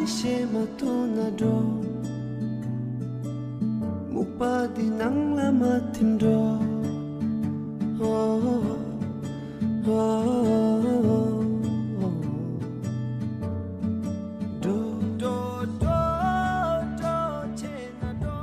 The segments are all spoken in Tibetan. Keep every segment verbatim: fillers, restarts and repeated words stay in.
ཤེས་མ་ཐུབ་ན་འགྲོ། སྨུག་པ་འདི་ནང་ལ་མ་ཐིམ་འགྲོ། ཨོ། ཨོ། འགྲོ། འགྲོ། འགྲོ། འགྲོ། བྱས་ན་འགྲོ།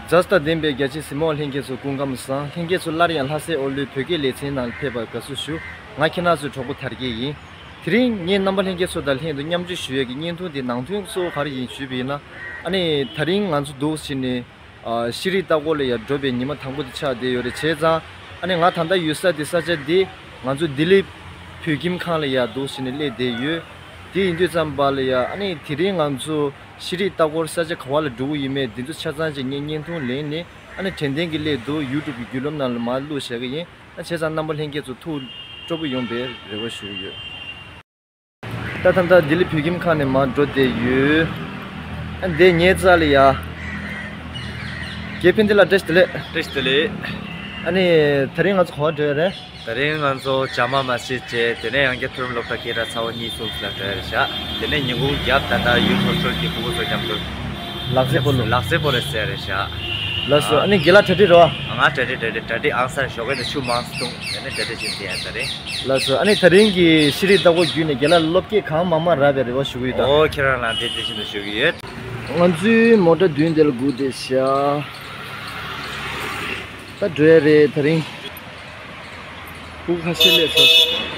མཛའ་བརྩེ་དང་ལྡན་པའི་རྒྱ་ཆེའི་གཟིགས་མོ་བ་ལྷན་རྒྱས་ཚོ་སྐུ་ཁམས་བཟང་། ལྷན་རྒྱས་ཚོ་སླར་ཡང་ལྷ་སའི་ཨོ་ལོའི་བོད་སྐད་ལེ་ཚན་ནང་ཕེབས་པར་དགའ་བསུ་ཞུ། ང་ཁྱེད་རང་ཚོའི་གྲོགས་པོ་དར་རྒྱས་ཡིན། དེ་རིང་ངས་རྣམ་པ་ལྷན་རྒྱས་ཚོ་དང་ལྷན་དུ་མཉམ་སྤྱོད་ཞུ་ཡས་ཀྱི་བརྙན་ཐུང་འདི་ནང་དོན་གཙོ་བོ་ག་རེ་ཡིན་ཞུས་པ་ཡིན་ན། ཨ་ནི་དེ་རིང་ང་ཚོ་འདུག་སེ་བྱས་ནས་ཨ་ཤེས་རིག་ལྟ་སྐོར་ལ་ཡར་འགྲོ་བའི་ཉི་མ་དང་པོ་དེ་ཆགས་བསྡད་ཡོད་རེད། བྱས་ཙང་ཨ་ནི་ང་ད་ལྟ་ཡོད་ས་དེ་ས་ཆ་འདི་ང་ཚོ་ལྡི་ལི་བོད་ཁྱིམ་ཁང་ལ་ཡར་འདུག་སེ་བྱས་ནས་སླེབས་བསྡད་ཡོད། དེ་ཡིན་དུས་ཙམ་པ་ལ་ཡ་ཨ་ནི་དེ་རིང་ང་ཚོ་ཤེས་རིག་ལྟ་སྐོར་ས་ཆ་ག་བ་ལ་འགྲོ་གི་ཡིན་མེད་འདི་ཚོ་ཆ་ཚང་ཅིག་ངས་བརྙན་ཐུང་ལེན་ནས་ཨ་ནི་དྲན་རྟེན་གྱི་སླད་དུ་ཡུ་ཊུབ་ཀྱི་བརྒྱུད་ལམ་ནང་ལ་མར་བླུགས་བཞག་གི་ཡིན། ཨ་བྱས་ཙང་རྣམ་པ་ལྷན་རྒྱས་ཚོ་ཐུགས་སྤྲོ་པོ་ཡོང་བའི་རེ་བ་ཞུ་གི་ཡོད། ད་ད་ལྟ་ལྡི་ལི་བོད་ཁྱིམ་ཁང་ནས་མར་འགྲོ་བསྡད་ཡོད། ཨ་འདི་ཉེ་ཙ་ལ་ཡ། རྒྱལ་ཕན་བདེ་ལགས་བཀྲ་ཤིས་བདེ་ལེགས། བཀྲ་ཤིས་བདེ་ལེགས། ཨ་ནི་དེ་རིང་ང་ཚོ་ག་བ་འགྲོ་ཡ་རེད། དེ་རིང་ང་ཚོ་ཇ་མ་མ་སི་ཊི་བྱས། དེ་ནས་ཡང་བསྐྱར་མཐོ་རིམ་སློབ་གྲྭ་སྐད་གྲགས་ཚ་བོ་གཉིས་གསུམ་ལ་འགྲོ་ཡ་རེད་ཤག་དེ་ནས་ཉིན་གུང་རྒྱབ་ད་ལྟ་ཡུལ་སློབ་གྲྭ་གི་ཕྲུ་གུ་ཚོ་མཉམ་དུ། ལག་རྩེད་སྤོ་ལོ། ལག་རྩེད་སྤོ་ལོ་ཟེར་རེད་ཤག་ལགས་སོ། ཨ་ནི་རྒན་ལགས་གྲ་སྒྲིག་རོ། ང་གྲ་སྒྲིག་གྲ་སྒྲིག་གྲ་སྒྲིག་ཨང་གསར་ཞོགས་ཀས་ནས་ཆུ་མང་སུ་བཏུང་། དེ་ནས་གྲ་སྒྲིག་བྱེད་དེ་ཡ་ད་རེད། ལགས་སོ། ཨ་ནི་དེ་རིང་གི་ཤེས་རིག་ལྟ་སྐོར་བརྒྱུད་ནས་རྒན་ལགས་ལ་བློ་སྐྱེད་གང་མང་མང་རག་པའི་རེ་བ་ཞུ་གི་ཡོད་ད། ཨོ་ཁྱེད་རང་ལ་དེ་དེ་བཞིན་དུ་ཞུ་གི་ཡོད། ང་ཚོའི་མོ་ཊ་མདུན་དེ་ལ་སྒུག་བསྡད་ཤག་ད་འགྲོ་ཡ་རེད་དེ་རིང་། སྤུ་གུ་ཁ་ཤས་སླེབས་ཚར་སོང་།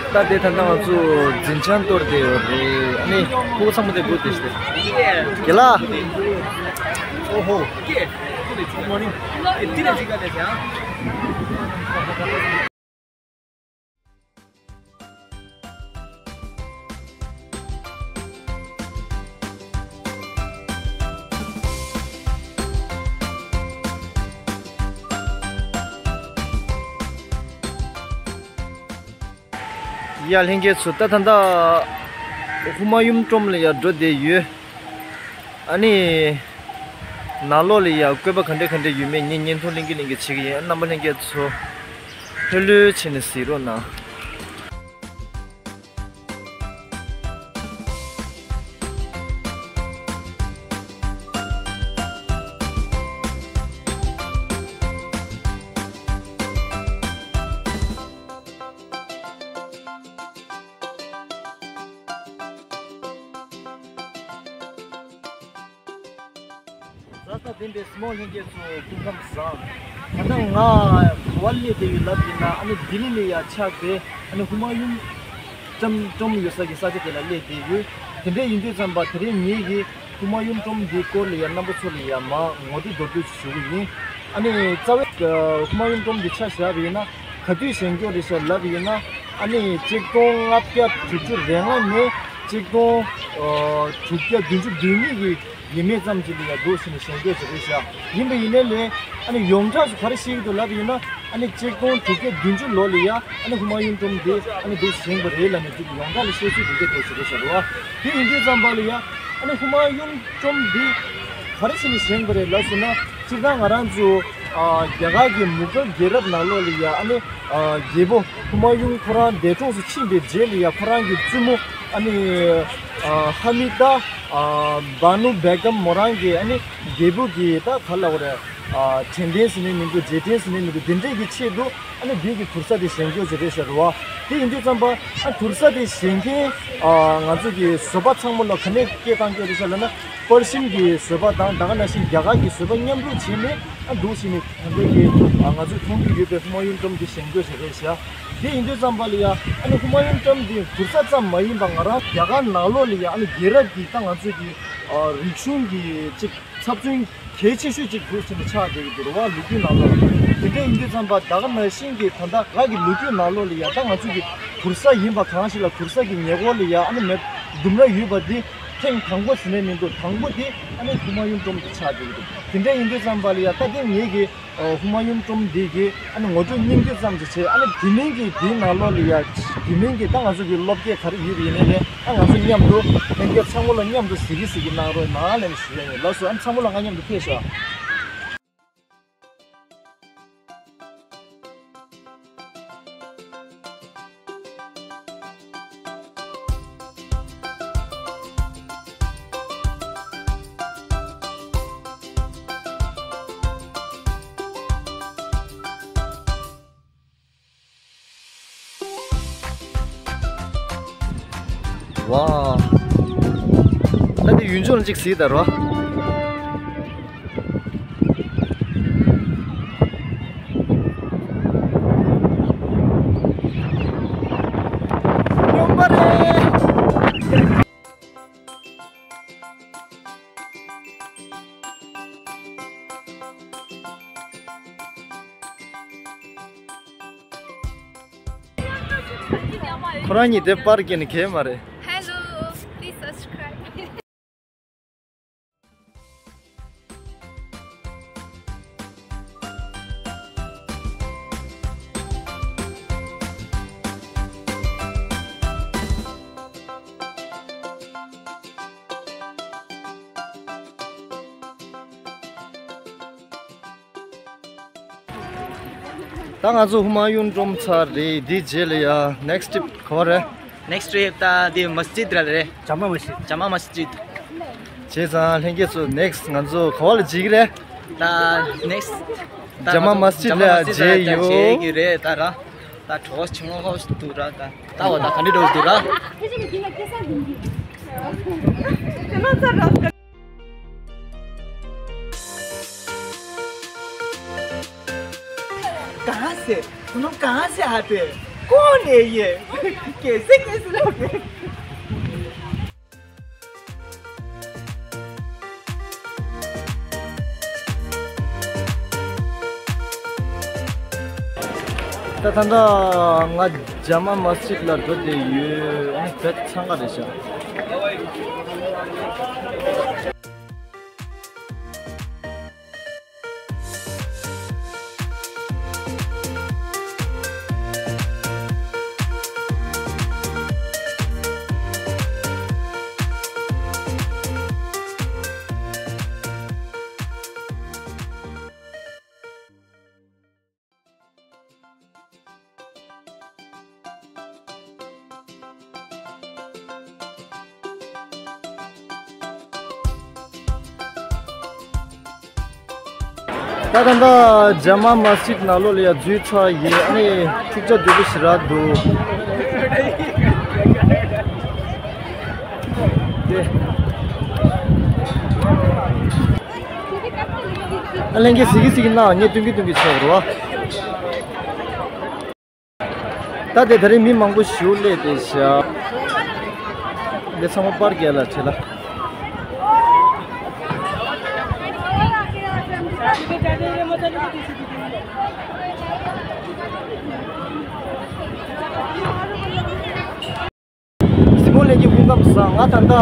ད་དེ་ད་ལྟ་ང་ཚོ་འཛིན་བྱང་གཏོར་བསྡད་ཡོད་རེད། ཨ་ནི་ཁོ་ཚང་མ་དེ་སྒུག་བསྡད་ཤག་དགེ་ལགས། ཨོ་ཧོ། ཡ་ལྷན་རྒྱས་ཚོ་ད་ད་ལྟ་ཧུ་མ་ཡུན་ཀྲོམ་ལ་ཡར་འགྲོ་བསྡད་ཡོད། ཨ་ནི། ནང་ལོགས་ལ་ཡ་བཀོད་པ་ག་འདྲ་ག་འདྲ་ཡོད་མེད་ངས་བརྙན་ཐུང་ལེན་གི་ལེན་གི་བྱེད་ཀྱི་ཡིན། རྣམ་པ་ལྷན་རྒྱས་ཚོ་ལྷོད་ལྷོད་བྱས་ནས་གཟིགས་རོགས་གནང་། མཛའ་བརྩེ་ལྡན་པའི་གཟིགས་མོ་ལྷན་རྒྱས་ཚོ་སྐུ་ཁམས་བཟང་། ད་ལྟ་ང་ག་བ་སླེབས་བསྡད་ཡོད་ལབ་ཡིན་ན། ཨ་ནི་ལྡི་ལི་ལ་ཡ་ཆགས་པའི་ཨ་ནི་ཧུ་མ་ཡུན་ཀྲོམ་ཀྲོམ་ཡོད་ས་གི་ས་ཆ་དེ་ལ་སླེབས་བསྡད་ཡོད། དེ་འདྲ་ཡིན་དུས་ཙམ་པ་དེ་རིང་ངེད་ཀྱིས་ཧུ་མ་ཡུན་ཀྲོམ་འདིའི་སྐོར་ལ་ཡ་རྣམ་པ་ཚོ་ལ་ཡ་མར་ངོ་སྤྲོད་མདོར་བསྡུས་ཞུ་གི་ཡིན། ཨ་ནི་རྩ་བའི་ཧུ་མ་ཡུན་ཀྲོམ་འདི་ཆ་བཞག་པ་ཡིན་ན་ག་དུས་བཞེངས་རྒྱུ་རེད་ཤག་ལབ་པ་ཡིན་ན། ཨ་ནི་གཅིག་སྟོང་ལྔ་བརྒྱ་དྲུག་ཅུ་རེ་ལྔ་ནས་གཅིག་སྟོང་དྲུག་བརྒྱ་བདུན་ཅུ་དོན་གཉིས་ཀྱི་ཡས་མས་ཙམ་ཅིག་ལ་ཡ་འདུག་སེ་ནས་བཞེངས་རྒྱུ་ཞིག་རེད་ཤག་ཡིན་པ་ཡིན་ནའི་ལས་ཨ་ནི་ཡོངས་གྲགས་སུ་ག་རེ་བཤད་ཀྱི་འདུག་ལབ་པ་ཡིན་ན། ཨ་ནི་གཅིག་སྟོང་དྲུག་བརྒྱ་བདུན་ཅུ་ལོ་ལ་ཡ་ཨ་ནི་ཧུ་མ་ཡུན་ཀྲོམ་འདི་ཨ་ནི་འདུག་བཞེངས་པ་རེད་ལབ་ནས་ཅིག་ཡོངས་གྲགས་ལ་བཤད་ཚུལ་འདི་འདྲ་འདུག་ཞེས་རེད་ཤག་རེད་བ། དེ་ཡིན་དུས་ཙམ་པ་ལ་ཡ་ཨ་ནི་ཧུ་མ་ཡུན་ཀྲོམ་འདི་ག་རེ་བྱས་ནས་བཞེངས་པ་རེད་ལབ་སོང་ན། སྤྱིར་བཏང་ང་རང་ཚོ་ཨ་རྒྱ་གར་གྱི་མུ་གལ་རྒྱལ་རབས་ནང་ལོགས་ལ་ཡ་ཨ་ནི་ཨ་རྒྱལ་པོ་ཧུ་མ་ཡུན་ཁོ་རང་འདས་གྲོངས་སུ་ཕྱིན་པའི་རྗེས་ལ་ཡ་ཁོ་རང་གི་བཙུན་མོ་ཨ་ནི་ཨ་ཧ་མི་ཏ་ཨ་བྷ་ནུ་བྷེ་གམ་མོ་རང་གིས་ཨ་ནི་རྒྱལ་པོ་གི་ད་ག་ལབ་དགོས་རེད། ཨ་དྲན་རྟེན་ཟེར་ནའི་མི་འདུག་རྗེས་དྲན་ཟེར་ནའི་མི་འདུག་དེ་འདྲས་ཀྱི་ཆེད་དུ་ཨ་ནི་འདི་གི་དུར་ས་དེ་བཞེངས་རྒྱུ་ཞིག་རེད་ཤག་རེད་བ། དེ་ཡིན་དུས་ཙམ་པ་ཨ་དུར་ས་དེ་བཞེངས་མཁན་ཨ་ང་ཚོ་གི་བཟོ་པ་ཚང་མ་ལ་ག་ནས་སྐད་བཏང་རྒྱུ་རེད་ཤག་ལབ་ན། པར་ཤིན་གྱི་བཟོ་པ་དང་ད་ག་ནང་བཞིན་རྒྱ་གར་གྱི་བཟོ་པ་མཉམ་རུབ་བྱས་ནས་ཨ་འདུག་སེ་ནས་ད་ལྟའི་གི་ཨ་ང་ཚོས་མཐོང་རྒྱུ་ཡོད་པའི་ཧུ་མ་ཡུན་ཀྲོམ་འདི་བཞེངས་རྒྱུ་ཞིག་རེད་ཤག་དེ་ཡིན་དུས་ཙམ་པ་ལ་ཡ་ཨ་ནི་ཧུ་མ་ཡུན་ཀྲོམ་འདི་དུར་ས་ཙམ་མ་ཡིན་པ་ང་རང་རྒྱ་གར་ནང་ལོགས་ལ་ཡ་ཨ་ནི་རྒྱལ་རབས་ཀྱི་ད་ང་ཚོ་གི་ཨ་རིག་གཞུང་གི་ཅིག་ཚབ་མཚོན་གལ་ཆེ་ཤོས་ཅིག་འདུག་སེ་ནས་ཆགས་བསྡད་ཀྱི་འདུག་རེད་བ། ལོ་རྒྱུས་ནང་ལོགས་ལ། དེ་འདྲ་ཡིན་དུས་ཙམ་པ་ད་ག་ནང་བཞིན་གྱི་ད་ལྟ་རྒྱ་གར་གྱི་ལོ་རྒྱུས་ནང་ལོགས་ལ་ཡ་ད་ང་ཚོ་གི་དུར་ས་ཡིན་པ་གང་ཞིག་ལ་དུར་ས་གི་ཉེ་འཁོར་ལ་ཡ་ཨ་ནི་མེ་ལྡུམ་ར་ཡོད་པ་འདི་ ཐེངས་དང་པོ་ཟིན་ནས་མི་འདུག་དང་པོ་དེ་ཨ་ནི་ཧུ་མ་ཡུན་ཀྲོམ་དུ་ཆགས་བསྡད་ཀྱི་འདུག་དེ་འདྲ་ཡིན་དུས་ཙམ་པ་ལ་ཡ་ད་དེ་ངེད་ཀྱི་ཧུ་མ་ཡུན་ཀྲོམ་འདི་གི་ཨ་ནི་ངོ་སྤྲོད་སྙིང་བསྡུས་ཙམ་ཅིག་བྱས། ཨ་ནི་དེ་མིན་གྱི་དེའི་ནང་ལོགས་ལ་ཡ་དེ་མིན་གྱི་ད་ང་ཚོ་གི་སློབ་དེབ་ག་རེ་ཡོད་པ་ཡིན་ནའི་ལས་ཨ་ང་ཚོ་མཉམ་དུ་ལྷན་རྒྱས་ཚང་མ་ལ་མཉམ་དུ་གཟིགས་གི་གཟིགས་གི་གནང་རོགས་གནང་ལབ་ནས་ཞུ་ཡ་ཡིན། ལགས་སོ། ཨ་ནི་ཚང་མ་ལ་ང་མཉམ་དུ་ཕེབས་ཤོག་ཝའོ། ད་དེ་ཡུལ་ལྗོངས་ལ་ཅིག་གཟིགས་དང་རོ། སྨྱོན་པ་རེད། ཁོ་རང་གཉིས་དེ་པར་སྐྱེལ་ནས་གས་མ་རེད། Hello, please subscribe. ད་ང་ཚོ་ཧུ་མ་ཡུན་ཀྲོམ་ཚར་རེད། འདི་རྗེས་ལ་ཡ་next trip ག་པར་རེད། Next trip ད་འདི་མ་སི་ཇིད་ར་རེད། ཇ་མ་མ་སི་ཇིད། ཇ་མ་མ་སི་ཇིད། བྱས་ཙང་ལྷན་རྒྱས་ཚོ་next ང་ཚོ་ག་པར་ལ་འགྲོ་གི་རེད། ད་next ད་ཇ་མ་མ་སི་ཇིད་ལ་ཇ་མ་མ་སི་ཇིད་ལ་མཇལ་ཡོང་གི་རེད། ད་ར་ད་གྲོགས་ཆུང་ངུ་ཧོ་འདུག་ར། ད་ད་འོ་ད་ག་འདྲ་འགྲོ་འདུག་ར། कहाँ से? तुम लोग कहाँ से आते? कौन है ये? कैसे कैसे लोग हैं? ད་ད་ལྟ་ང་ཇ་མ་མ་སི་ཇིད་ལ་འགྲོ་བསྡད་ཡོད། ཨ་ནི་བོད་འཚང་ཁ་རེད་ཤག་ད་ད་ད་ཇ་མ་མ་སི་ཇིད་ནང་ལོགས་ལ་ཡ་འཛུལ་ཚར་ཡིན། ཨ་ནི་འཁྲུག་ཆ་དོད་པོ་ཞེ་དྲག་འདུག་ཨ་ལྷན་རྒྱས་གཟིགས་གི་གཟིགས་གི་གནང་། ངས་སྟོན་གི་སྟོན་གི་ཆགས་རོ། ད་དེ་ད་རེས་མི་མང་པོ་ཞིག་སླེབས་བསྡད་ཤག་འདི་ཚང་མ་པར་རྒྱག་ལ་ཁྲིད་ལ། གཟིགས་མོ་ལྷན་རྒྱས་སྐུ་ཁམས་བཟང་། ང་ད་ལྟ་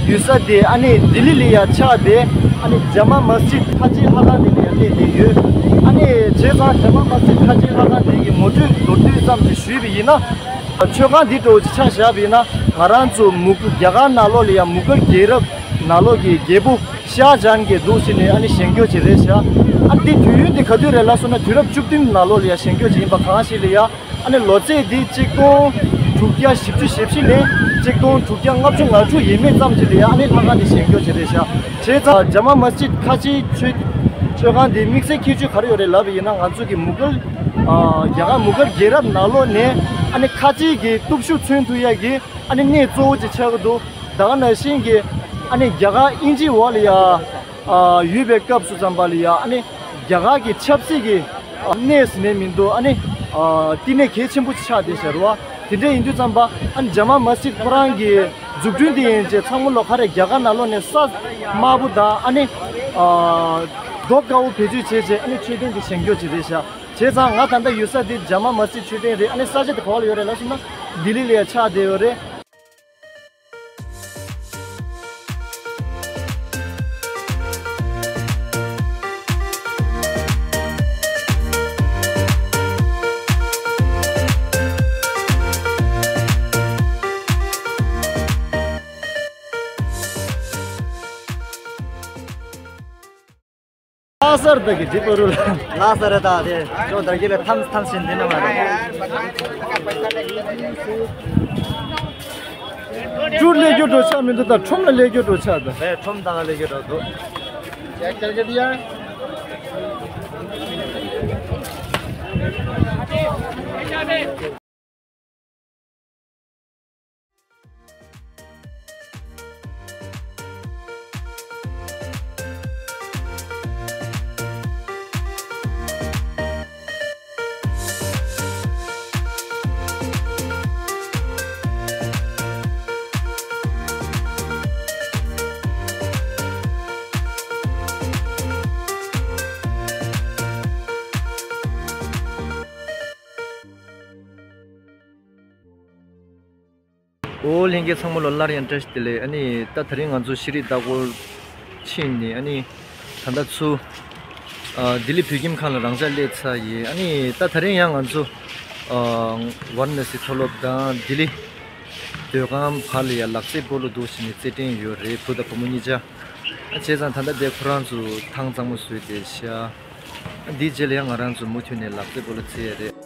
ཡོད་ས་དེ་ཨ་ནི་ལྡི་ལི་ལ་ཡ་ཆགས་ཏེ། ཨ་ནི་ཇ་མ་མ་སི་ཇིད་ཁ་ཆེའི་ལྷ་ཁང་དེ་ལ་ཡ་སླེབས་བསྡད་ཡོད། ཨ་ནི་བྱས་ཙང་ཇ་མ་མ་སི་ཇིད་ཁ་ཆེའི་ལྷ་ཁང་དེ་གི་ངོ་སྤྲོད་མདོར་བསྡུས་ཙམ་ཅིག་ཞུས་པ་ཡིན་ན། མཆོད་ཁང་འདི་འདྲ་བོ་ཅིག་ཆ་བཞག་པ་ཡིན་ན། ང་རང་ཚོ་མུ་གུ་རྒྱ་གར་ནང་ལོགས་ལ་ཡ་མུ་གལ་རྒྱལ་རབས་ནང་ལོགས་ཀྱི་རྒྱལ་པོ་ཤཱ་ཇཱན་གྱི་འདུག་ཟེར་ནས་ཨ་ནི་བཞེངས་རྒྱུ་ཅིག་རེད་ཤག་ཨ་འདི་དུས་ཡུན་འདི་ག་དུས་རེད་ལབ་སོང་ན། དུས་རབས་བཅུ་བདུན་ནང་ལོགས་ལ་ཡ་བཞེངས་རྒྱུ་ཅིག་ཡིན་པ་གང་ཞིག་ལ་ཡ། ཨ་ནི་ལོ་ཚད་འདི་གཅིག་སྟོང་དྲུག་བརྒྱ་བཞི་བཅུ་ཞེ་བཞི་ནས་གཅིག་སྟོང་དྲུག་བརྒྱ་ལྔ་བཅུ་ང་དྲུག་ཡས་མས་ཙམ་ཅིག་ལ་ཡ་ཨ་ནི་ལྷ་ཁང་འདི་བཞེངས་རྒྱུ་ཅིག་རེད་ཤག་བྱས་ཙང་ཇ་མ་མ་སི་ཇིད་ཁ་ཆེའི་མཆོད་མཆོད་ཁང་འདི་དམིགས་བསལ་ཁྱད་ཆོས་ག་རེ་ཡོད་རེད་ལབ་པ་ཡིན་ན། ང་ཚོ་གི་མུ་གལ་ཨ་རྒྱ་གར་མུ་གལ་རྒྱལ་རབས་ནང་ལོགས་ནས་ཨ་ནི་ཁ་ཆེའི་གི་སྟོབས་ཤུགས་མཚོན་ཐུབ་ཡ་གི་ཨ་ནི་གནས་གཙོ་བོ་ཅིག་ཆགས་ཀྱི་འདུག་ད་ག་ནང་བཞིན་གྱི་ཨ་ནི་རྒྱ་གར་དབྱིན་ཇིའི་འོག་ལ་ཡ་ཨ་ཡོད་པའི་སྐབས་སུ་ཙམ་པ་ལ་ཡ་ཨ་ནི་རྒྱ་གར་གྱི་ཆབ་སྲིད་ཀྱི་ཨ་གནས་ཟེར་ནས་མི་འདུག་ཨ་ནི་ཨ་བསྟི་གནས་གལ་ཆེན་པོ་ཅིག་ཆགས་བསྡད་ཤག་རེད་བ། དེ་འདྲ་ཡིན་དུས་ཙམ་པ་ཨ་ནི་ཇ་མ་མ་སི་ཇིད་ཁོ་རང་གི་འཛུགས་སྐྲུན་དེ་ཡིན་ཅེས་ཚང་མ་ལོ་ཁ་རེ་རྒྱ་གར་ནང་ལོགས་ནས་ས་དམར་པོ་དང་ཨ་ནི་ཨ་རྡོ་དཀར་པོ་བེད་སྤྱོད་བྱས་རྗེས་ཨ་ནི་མཆོད་རྟེན་དེ་བཞེངས་རྒྱུ་ཅིག་རེད་ཤག་བྱས་ཙང་ང་ད་ལྟ་ཡོད་ས་དེ་ཇ་མ་མ་སི་ཇིད་མཆོད་རྟེན་རེད། ཨ་ནི་ས་ཆ་དེ་ག་པར་ལ་ཡོད་རེད་ལབ་སོང་ན་ལྡི་ལི་ལ་ཡ་ཆགས་བསྡད་ཡོད་རེད། ལྷ་སར་ད་གི་དེ་པ་རུ་ལ། ལྷ་སར་ད་དེ་ཅོ་ད་གི་ལ་ཐམས་ཐམས་ཤིན་དེ་ན་མ་རེད། ཀྲུར་ལས་རྒྱུ་འགྲོ་ཆ་མི་འདུག་ད་ཁྲོམ་ལ་ལས་རྒྱུ་འགྲོ་ཆ་ད། ཨེ་ཁྲོམ་དང་ལས་རྒྱུ་འགྲོ་འདུག་ཨོ་ལྷན་རྒྱས་ཚང་མ་ལོ་སླར་ཡང་བཀྲ་ཤིས་བདེ་ལེགས། ཨ་ནི་ད་དེ་རིང་ང་ཚོ་ཤེས་རིག་ལྟ་སྐོར་ཕྱིན་ནས། ཨ་ནི་ད་ལྟ་ཚུར་ཨ་ལྡི་ལི་བོད་ཁྱིམ་ཁང་ལ་རང་འཇགས་སླེབས་ཚར་ཡིན། ཨ་ནི་ད་དེ་རིང་ཡང་ང་ཚོ་ཨ་ཝཱ་ར་ཎ་སི་མཐོ་སློབ་དང་ལྡི་ལི་མདོ་ཁམས་བར་ལ་ཡ་ལག་རྩེད་སྤོ་ལོ་འདུག་བྱས་ནས་རྩེད་འགྲན་ཡོད་རེད། བུ་དང་བུ་མོ་གཉིས་ཆ། ཨ་བྱས་ཙང་ད་ལྟ་དེ་ཁོ་རང་ཚོ་ཐང་གཙང་མ་བཟོས་བསྡད་ཤག་འདིའི་རྗེས་ལ་ཡང་ང་རང་ཚོ་མུ་མཐུད་ནས་ལག་རྩེད་སྤོ་ལོ་རྩེ་ཡ་རེད།